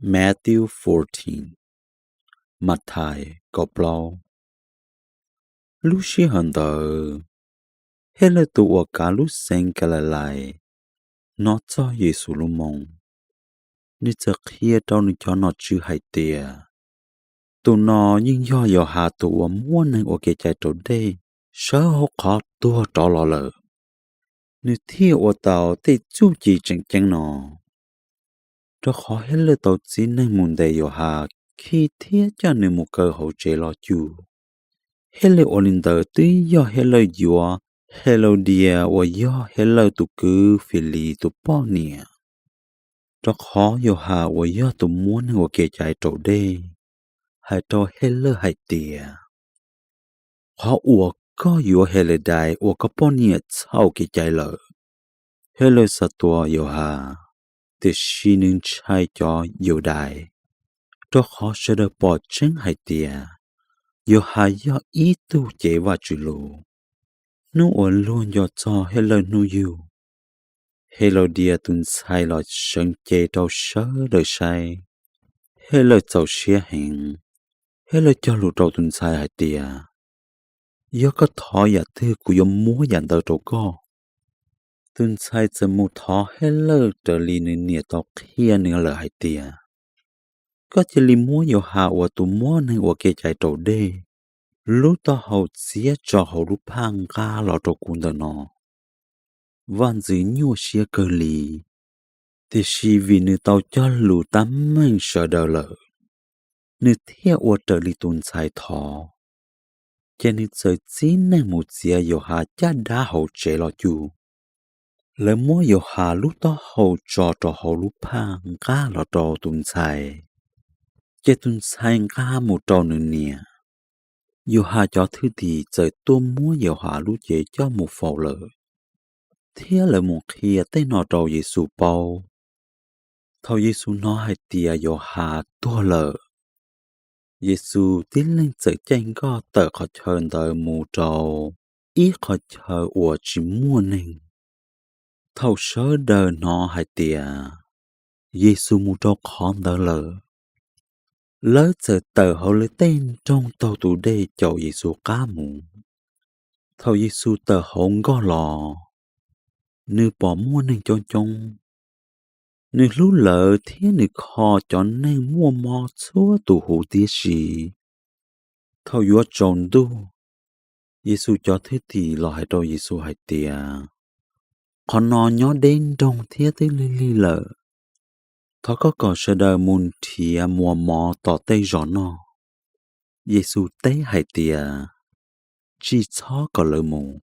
Matthew fourteen, Mathais kaum plaub. Lub sij hawm ntawd, Helauj tus uas kav lub xeev Kalilais hnov txog Yexus lub moo, nws txawm qhia rau nws cov nom tswv hais tias, Tus no yeej yog Yauhas tus uas muab neeg ua kev cai raus dej sawv hauv qhov tuag rov los lawm. Nws thiaj ua tau tej txuj ci tseem ceeb no, rau qhov Helauj tau txib neeg mus ntes Yauhas khi thiab coj nws mus kaw hauv tsev loj cuj. Helauj ua li ntawd twb yog Helauj yuav Helaudias uas yog Helauj tus kwv Filis tus poj niam, rau qhov Yauhas uas yog tus muab neeg ua kev cai raus dej hais rau Helauj hais tias, Qhov uas koj yuav Helaudias ua koj poj niam txhaum kev cai lawm. Helauj xav tua Yauhas, tiam sis nws ntshai cov Yudais, rau qhov sawv daws pom tseeb hais tias Yauhas yog ib tug cev Vajtswv lus. Hnub uas luag nco txog Helauj hnub yug, Helaudias tus ntxhais los seev cev rau sawv daws saib. Helauj txaus siab heev, Helauj cog lus rau tus ntxhais hais tias, Yog koj thov yam twg kuv yuav muab yam ntawd rau koj. Tus ntxhais txawm mus thov Helauj raws li nws niam tau qhia nws lawm hais tias, Koj cia li muab Yauhas uas tus muab neeg ua kev cai raus dej lub taub hau txiav tso hauv lub phaj nqa los rau kuv ntawm no. Vaj ntxwv nyuaj siab kawg li, tiam sis vim nws tau cog lus tab meeg sawv daws lawm, nws thiaj ua raws li tus ntxhais thov. Ces nws txawm txib neeg mus txiav Yauhas caj dab hauv tsev loj cuj. Lawv muab Yauhas lub taub hau tso rau hauv lub phaj nqa los rau tus ntxhais, ces tus ntxhais nqa mus rau nws niam. Yauhas cov thwj tim txawm tuaj muab Yauhas lub cev coj mus faus lawm, thiab lawv mus qhia tej no rau Yexus paub. Thaum Yexus hnov hais tias Yauhas tuag lawm, Yexus tib leeg txawm caij nkoj tawm qhov chaw ntawd mus rau ib qhov chaw uas tsis muaj neeg. Thaum sawv daws hnov hais tias Yexus mus rau qhov ntawd lawm, lawv txawm tawm hauv lawv tej nroog taug tus dej caum Yexus qab mus. Thaum Yexus tawm hauv nkoj los, nws pom muaj neeg coob coob. Nws hlub lawv thiab nws kho cov neeg muaj mob txhua tus huv tib si. Thaum yuav tsaus ntuj, Yexus cov thwj tim los hais rau Yexus hais tias, Qhov no nyob deb nroog thiab twb lig lig lawm. Thov koj kom sawv daws mus nrhiav muas mov tom tej zos noj. Yexus teb hais tias, Tsis txhob kom lawv mus.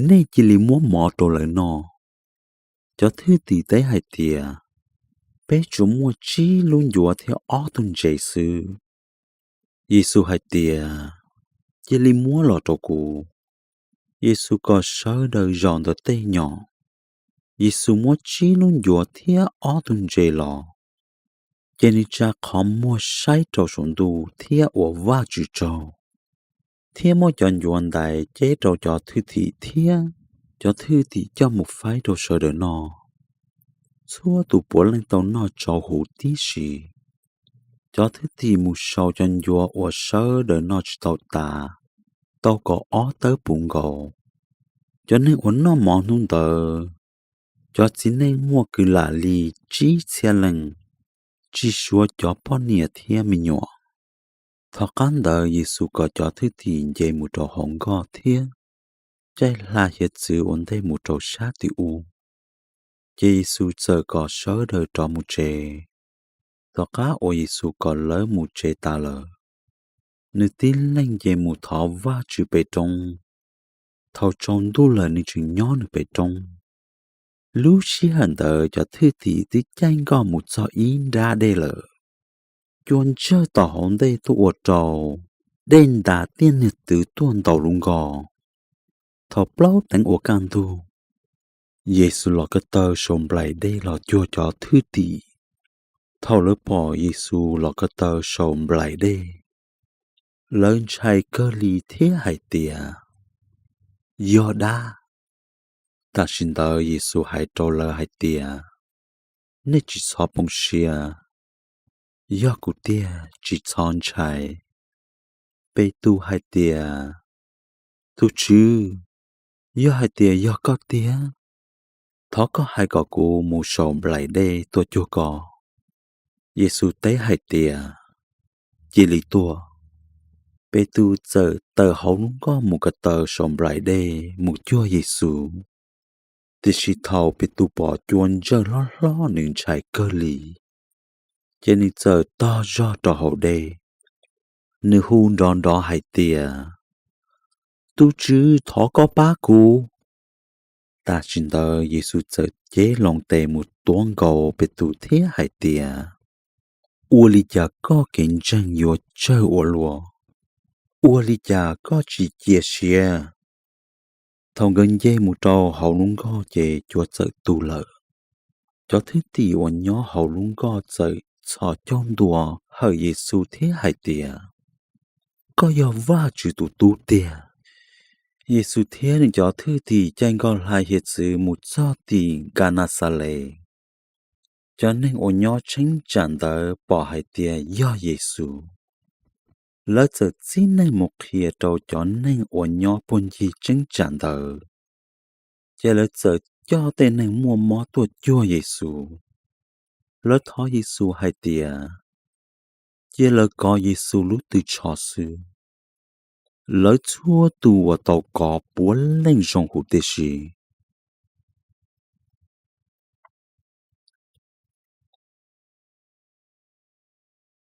Nej cia li muab mov rau lawv noj. Cov thwj tim teb hais tias, Peb tsuas muaj tsib lub ncuav thiab ob tug ntses xwb. Yexus hais tias, Cia li muab los rau kuv. Yexus kom sawv daws zaum ntawm tej nyom. Yexus muab tsib lub ncuav thiab ob tug ntses los, ces nws tsa qhov muag saib rau saum ntuj thiab ua Vajtswv tsaug, thiab muab cov ncuav ntaiv ceb rau cov thwj tim thiab cov thwj tim coj mus faib rau sawv daws noj. Txhua tus puav leej tau noj tsau huv tib si. Cov thwj tim mus sau cov ncuav uas sawv daws noj tsis tau tas tau kaum ob tawb puv nkaus. Cov neeg uas noj mov hnub ntawd, cov txiv neej muaj kwv lam li tsib txhiab leej, tsis suav cov poj niam thiab me nyuam. Tom qab ntawd Yexus kom cov thwj tim nce mus rau hauv nkoj thiab caij hla hiav txwv ua ntej mus rau sab tim ub. Ces Yexus txawm kom sawv daws rov mus tsev. Tom qab uas Yexus kom lawv mus tsev tas lawm, nws tib leeg nce mus thov Vajtswv pem roob. Thaum tsaus ntuj lawm nws tseem nyob nws pem roob. Lub sij hawm ntawd cov thwj tim twb caij nkoj mus txog ib nrab dej lawm. Cua ntsawg tom hauv ntej tuaj ua rau dej ntas tiaj niag twv tuaj ntaus lub nkoj. Thaum plaub teev ua kaj ntug, Yexus los ko taw saum nplaim dej los cuag cov thwj tim. Thaum lawv pom Yexus los ko taw saum nplaim dej, lawv ntshai kawg li thiab hais tias, Yog dab! Tam sim ntawd Yexus hais rau lawv hais tias, Nej tsis txhob poob siab. Yog kuv tiag, tsis txhob ntshai. Petus hais tias, Tus Tswv, yog hais tias yog koj tiag, thov koj hais kom kuv mus saum nplaim dej tuaj cuag koj. Yexus teb hais tias, Cia li tuaj. Petus txawm tawm hauv lub nkoj mus ko taw saum nplaim dej mus cuag Yexus. Tiam sis thaum Petus pom cua ntsawj hlob hlob nws ntshai kawg li, ces nws txawm tog zog rau hauv dej. Nws hu nrov nrov hais tias, Tus Tswv, thov koj pab kuv! Tam sim ntawd Yexus txawm cev loo tes mus tuav nkaus Petus thiab hais tias, Ua li cas koj kev ntseeg yuav tsawg ua luaj? Ua li cas koj tsis cia siab? Thaum nkawd nce mus rau hauv lub nkoj ces cua txawm tu lawm. Cov thwj tim uas nyob hauv lub nkoj txawm txhos caug ntua hawm Yexus thiab hais tias, Koj yog Vajtswv tus Tub tiag! Yexus thiab nws cov thwj tim caij nkoj hlais hiav txwv mus txog tim Nkaxnaxales. Cov neeg uas nyob cheeb tsam ntawd pom hais tias yog Yexus, lawv txawm txib neeg mus qhia rau cov neeg uas nyob puag ncig cheeb tsam ntawd, ces lawv txawm coj tej neeg muaj mob tuaj cuag Yexus. Lawv thov Yexus hais tias cia lawv kov Yexus lub tw tsho xwb. Lawv txhua tus uas tau kov puav leej zoo huv tib si.